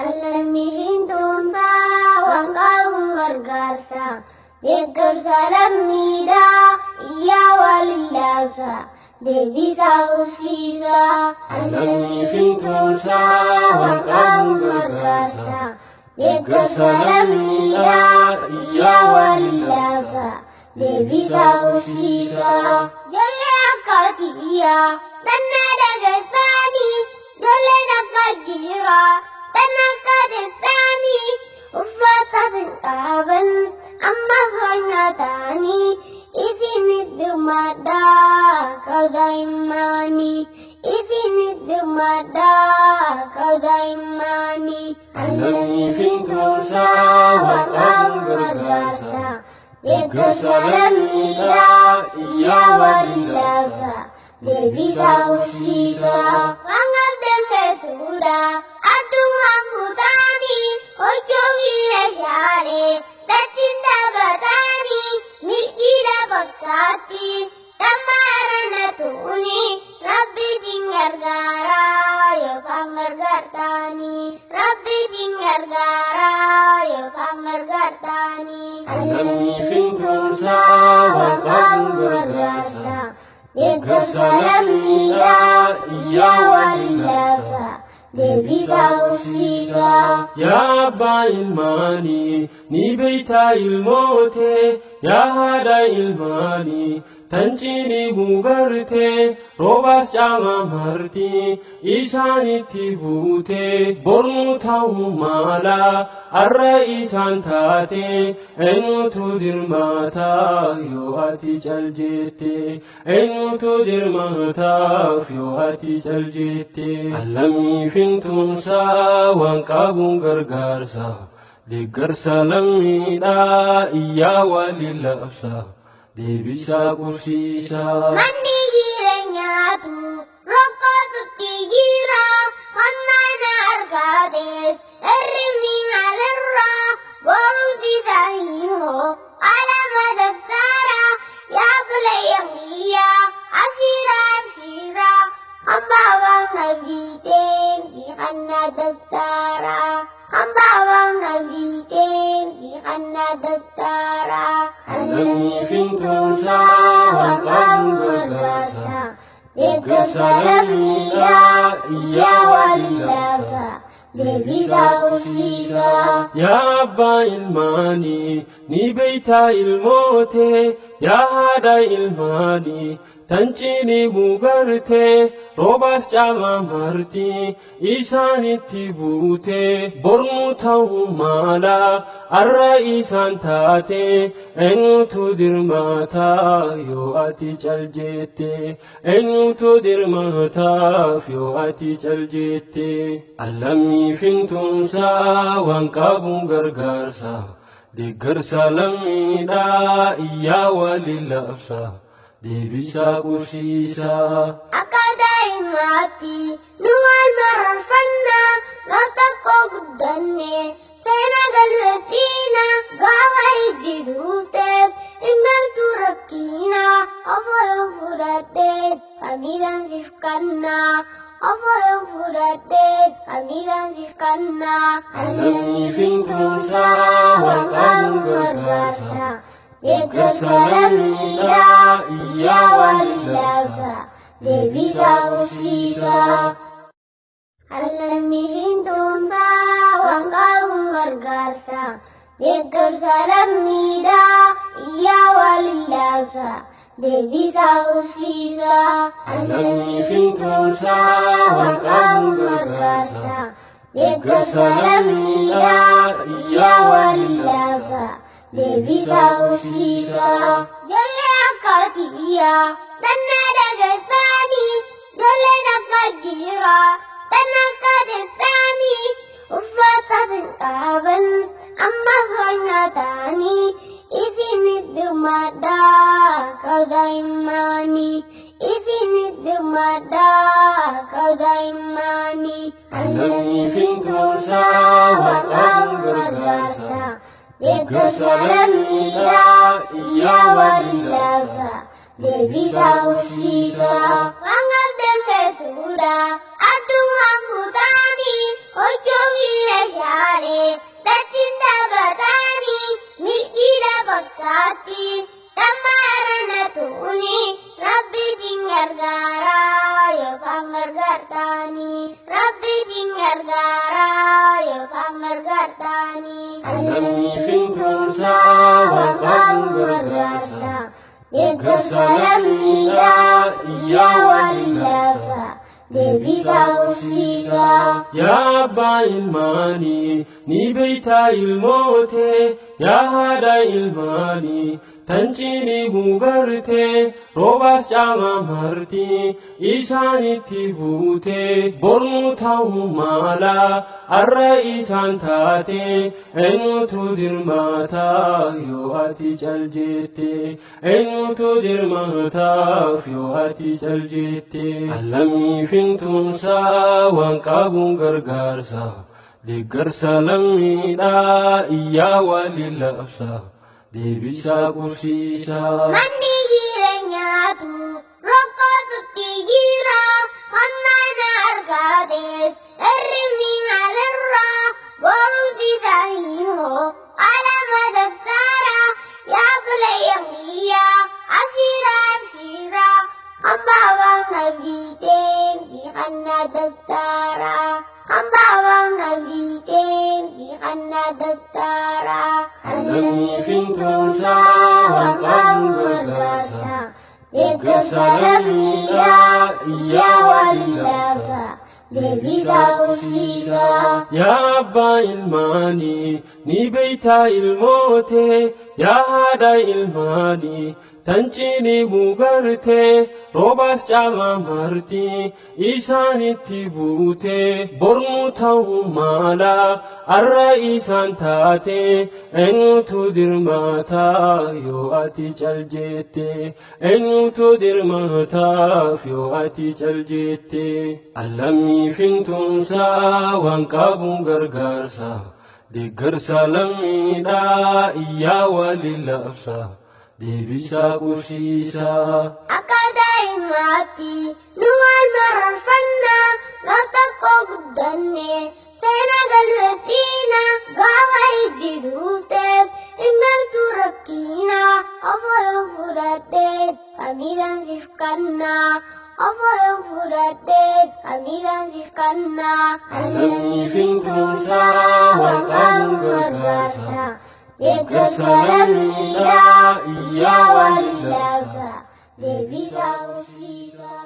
Allammiin tumsaa waan qabuun gargaarsa. Deeggarsa lammiidhaa iyyaa walillaasa. Deebisaa qubsiisa. Allammiin tumsaa waan qabuun gargaarsa. Deeggarsa lammiidhaa iyyaa walillaasa. Deebisaa qubsiisa. Ijoollee akka tiyyaa tannaa dhageessaanii ijoolleen akka giiraa tan akka teessaanii uffata sin dhaaban ammas waan nyaatanii isinit dirmadhaa kaudaa'immanii isinit dirmadhaa kaudaa'immanii. Allammiin tumsaa waan qabuun gargaarsa. Deeggarsa lammiidhaa iyyaa walillaasa. Deebisaa qubsiisa. Waan qabdan keessuudha addumaan kutaanii hojjoo meeshaalee tattiin taphatanii milkiidha fakkaatti dhammaarana tuuni rabbiitiin gargaaraa yookaan gargaartaanii rabbiitiin gargaaraa yookaan gargaartaanii. Allammiin tumsaa waan qabuun gargaarsa. Deeggarsa lammiidhaa iyyaa walillaasa. Deebisaa qubsiisa. Yaa abbaa ilmaanii ni beeytaa ilmootee yaa haadha ilmaanii tan cinii gugartee roobaaf caama marti isaanitti buutee bornu ta'uu mala arra isaan taate eenyutu dirmaataaf yoo ati cal jette eenyutu dirmaataaf yoo ati cal jette allammiifin tumsaa waan qabuun gargaarsa deeggarsa lammiidhaa iyyaa waliin labsa deebisaa qubsiisa. Manni jireenyaatu rakkootutti jira hamma argateef hirribni maalirra borumti isaanii hoo qalama daftara yaa bulayyan biyya abshiira abshiira hambaabaaf nabiiteen si qanna daftara hambaabaaf nabiiteen si qanna daftara. Allammiifin tumsaa waan qabuun gargaarsa. Deeggarsa lammiidhaa iyyaa walillaasa. Deebisaa qubsiisa. Yaa abbaa ilmaanii ni beeytaa ilmootee yaa haadha ilmaanii tan cinii gugartee roobaaf caama marti isaanitti buutee bornu ta'uu mala arra isaan taate eenyutu dirmaataaf yoo ati cal jette eenyutu dirmaataaf yoo ati cal jette allammiifin tumsaa waan qabuun gargaarsa deeggarsa lammiidhaa iyyaa waliin labsa deebisaa qubsiisa. Akka daa'imaatti nu wal mararfanna gaaf tokko guddanne seena galmeessiina gaafa hiddi duuftees hin gartuu rakkiina ofoon fudhadheet kamiidhaan siif kanna ofoon fudhadheet kamiidhaan siif kanna. Allammiifin tumsaa waan qabuun gargaarsa. Deeggarsa lammiidhaa iyyaa walillaasa. Deebisaa qubsiisa. Allammiin tumsaa waan qabuun gargaarsa. Deeggarsa lammiidhaa iyyaa walillaasa. Deebisaa qubsiisa. Allammiifin tumsaa waan qabuun gargaarsa. Deeggarsa lammiidhaa iyyaa walillaasa. Deebisaa qubsiisa. Ijoollee akka tiyyaa tannaa dhageessaanii ijoolleen akka giiraa tan akka teessaanii uffata sin dhaaban ammas waan nyaatanii isinit dirmadhaa kaudaa'immanii isinit dirmadhaa kaudaa'immanii. Allammiifin tumsaa waan qabuun gargaarsa. Deeggarsa lammiidhaa iyyaa walillaasa. Deebisaa qubsiisa. Waan qabdan keessuudha addumaan kutaanii hojjoo meeshaalee. meeshaalee tattiin taphatanii milkiidha fakkaatti tammaarana tuuni rabbiitiin gargaaraa yookaan gargaartaanii rabbiitiin gargaaraa yookaan gargaartaanii. Lammii fintumsaa waan qabuun gargaarsa. Deeggarsa lammiidhaa iyyaa waliin labsa. Deebisaa qubsiisaa. Yaa abbaa ilmaanii ni beeytaa ilmootee yaa haadha ilmaanii tan cinii gugartee roobaaf caama marti isaanitti buutee bornu ta'uu maala arra isaan taate eenyutu dirmaataaf yoo ati cal jette eenyutu dirmaataaf yoo ati cal jette lammii fintumsaa waan qabuun gargaarsa deeggarsa lammiidhaa iyyaa waliin labsa deebisaa qubsiisaa. Manni jireenyaatu rakkootutti jira. Hammaan argateef hirribni maalirra barumsi isaanii hoo qalama daftara yaa bulayyan kiyya abshira abshira hambaabaam nabiiteen si qanna daftara hambaabaam nabiiteen si qanna daftara. Lammii fintumsaa waan qabuun gargaarsa. Deeggarsa lammiidhaa iyyaa waliin labsa. Deebisaa qubsiisaa. Yaa abbaa ilmaanii ni beeytaa ilmootee yaa haadha ilmaanii tan cinii gugartee roobaaf caama marti isaanitti buutee bornu ta'uu maala arra isaan taate eenyutu dirmaataaf yoo ati cal jette eenyutu dirmaataaf yoo ati cal jette lammii fintumsaa waan qabuun gargaarsa deeggarsa lammiidhaa iyyaa waliin labsa deebisaa qubsiisaa. Akka daa'imaatti nu wal mararfanna gaaf tokko guddanne seena galmeessina gaafa itti duufteef hin gartuu rakkina ofoon fudhadheet amiidhaan siif kanna ofoon fudhadheet amiidhaan siif kanna. Lammii fintumsaa waan qabuun gargaarsa. Deeggarsa lammiidhaa iyyaa waliin labsa. Deebisaa qubsiisaa.